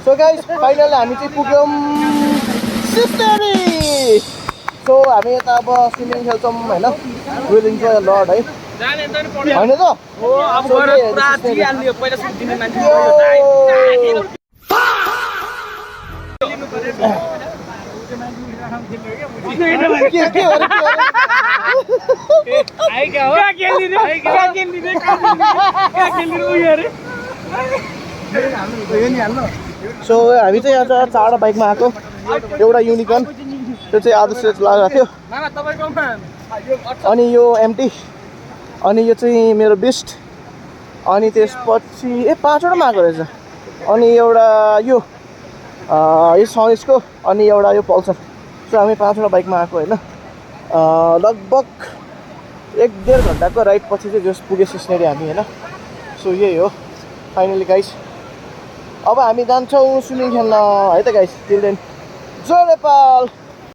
So guys finally हामी चाहिँ पुग्यौँ सिस्टरी। सो हामी यता अब स्विमिङ खेल्छौँ होइन, विल इन्जोय अ लट है, होइन त? सो हामी चाहिँ यहाँ चारवटा बाइकमा आएको, एउटा युनिकर्न त्यो चाहिँ आधा सेट लागेको थियो, अनि यो एमटी, अनि यो चाहिँ मेरो बिस्ट, अनि त्यसपछि पाँचवटामा आएको रहेछ, अनि एउटा यो सनिसको, अनि एउटा यो पल्सर। सो हामी पाँचवटा बाइकमा आएको होइन। लगभग 1-1.5 घन्टाको राइड पछि चाहिँ जस पुगे सिस्नेरी हामी होइन। सो यही हो फाइनली गाइस। अब हामी जान्छौँ स्विमिङ खेल्न है त गाइस। टिल देन जय नेपाल।